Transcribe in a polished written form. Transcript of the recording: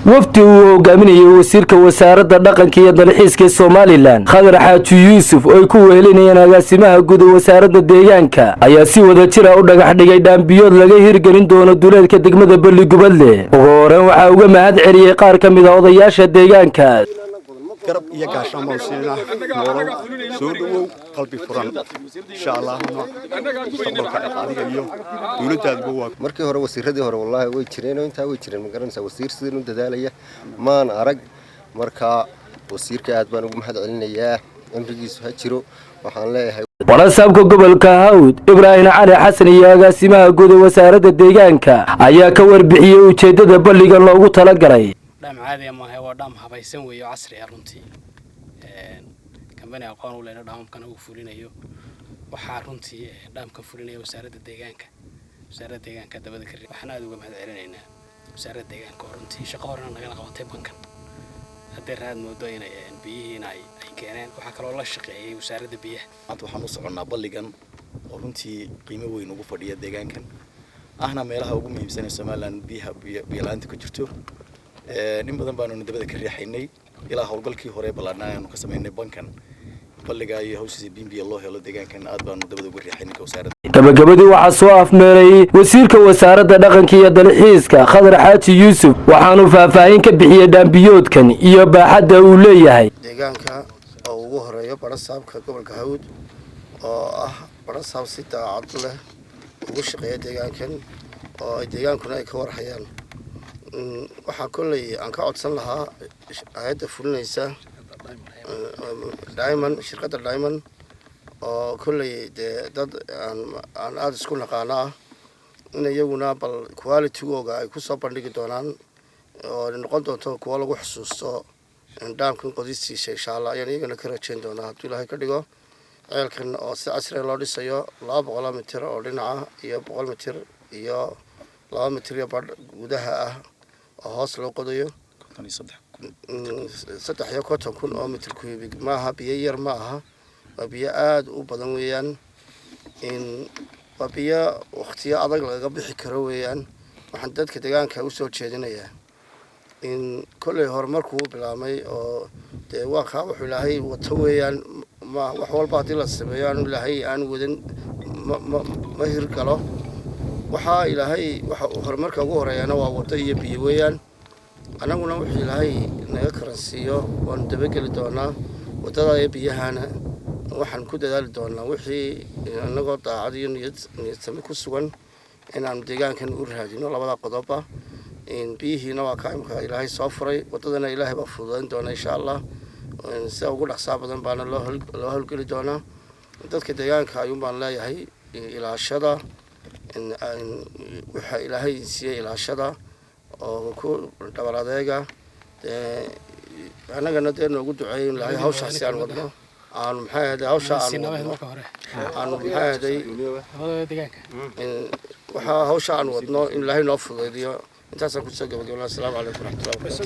Wafdi uu hogaaminayay wasiirka wasaaradda dhaqanka iyo dalxiiska Somaliland, Khadar Xaaji Yuusuf, oo ay ku wehelinayeen agaasimaha guud ee wasaaradda deegaanka, ayaa si wada jira u dhagax dhigay dhaambiyood laga hirgelin doono duleedka degmada Balligubadle. Ugu horreyn waxaa uga mahad celiyey qaar ka mid a odayaasha deegaankaas. Garab iyo gaashaan baan siinaa. Noolow, soo dhowow, qalbi furan. Insha Allahuma mustaqbalka adiga iyo dowladdaadba waa Markii hore wasiiradii hore, wallaahi, way jireen oo intaa way jireen, ma garanaysaa, wasiir sidan u dadaalaya maan arag. Marka wasiirka aad baan ugu mahad celinayaa, cimrigiisu ha jiro, waxaan leeyahay. Warasaabka gobolka Hawd, Ibraahim Cali Xasan, iyo agaasimaha guud ee wasaaradda deegaanka ayaa ka warbixiyey ujeeddada balligan loogu talagalay. Dhaam caadiya maaha, waa dhaam habaysan weeye oo casri ah runtii. Kambani aqoon u lehna dhaamamkana uu fulinayo. Waxaa runtii dhaamkan fulinaya wasaaradda deegaanka. Wasaaradda deegaanka dabada ka waxaan aada uga mahad celinaynaa wasaaradda deegaanka oo runtii shaqo horena nagala qabatay bankan. Haddee raad moodo inay biyihiina ay keeneen. Waxaa kaloo la shaqeeyey wasaaradda biyaha. Maanta waxaan u soconnaa balligan oo runtii qiimo weyn ugu fadhiya deegaankan, ahna meelaha ugu muhiimsan ee Somaliland biyaha biyo-la'aanta ku jirto. In badan baanunu dabada ka riixaynay ilaa howlgalkii hore ballaadhnaa aanu ka samaynay bankan balliga iyo hawshiisa biyo loo helo deegaankan. Aad baanu dabada uga riixaynay wasaaradda. Gabagabadii waxaa soo afmeeray wasiirka wasaaradda dhaqanka iyo dalxiiska, Khadar Xaaji Yuusuf, waxaanu faahfaahin ka bixiyey dhaambiyoodkan iyo baaxadda uu leeyahay. Deegaanka oo ugu horeeyo barasaabka gobolka Hawd, oo ah barasaab si daacad leh ugu shaqeeya deegaankan, oo ay deegaankuna ay ka warhayaan. Waxaa kolley aan ka codsan lahaa hay-adda fulinaysa Diamond, shirkadda Diamond, oo kolley dee dad aan aada isku naqaano ah, in iyaguna bal qualitygooga ay kusoo bandhigi doonaan oo noqon doonto kuwo lagu xusuusto dhaamkan qodistiisa. Insha Allah ayaan iyagana ka rajayn doonaa, hadduu Ilaahay ka dhigo. Ceelkan oo si casriya loo dhisayo, 200 mitir oo dhinaca iyo 100 mitir iyo 2 mitir iyo badh gudaha ah oo hoos loo qodayo, 53,000 oo mitir cubic maaha, biyo yar ma aha, waa biyo aada u badan weeyaan. Waa biyo wakhtiyo adag lagaga bixi karo weeyaan. Waxaan dadka deegaanka usoo jeedinayaa in kolley horumarku uu bilaabmay, oo dee waa kaa wuxuu Ilaahay wato weeyaan. Ma wax walba haddii la sameeyo aanu Ilaahay aanu wadan ma hirgalo. Waxaa Ilaahay waxa horumarka ugu horeeyana waa waddo iyo biyo weeyaan. Annaguna wuxuu Ilaahay naga karansiiyo waanu dabageli doonaa waddada iyo biyahana. Waxaan ku dadaali doonaa wixii annagoo daacad iyo niyad niyadsami ku sugan inaanu deegaankan u raadino labada qodobba. Biyihiina waa kaa imka Ilaahay soo furay, waddadana Ilaahay baa fududayn doona, insha Allah. Sida ugu dhaqsaa badan baana loo howlgeli doonaa. Dadka deegaanka ayuun baan leeyahay: ilaashada waxa Ilaahay siiyey, ilaashada oo ku dhabar adeega. Annagana dee noogu duceeyo in Ilaahay hawshaasi aan wadno aanu, maxay ahday, hawsha aanu wadno aanu, maxay ahday, waxaa hawsha aan wadno in Ilaahay noo fududaydiyo. Intaasaan kusoo gabagabnaa. Asalaamu calaykum waraxmatullahi wabarakatu.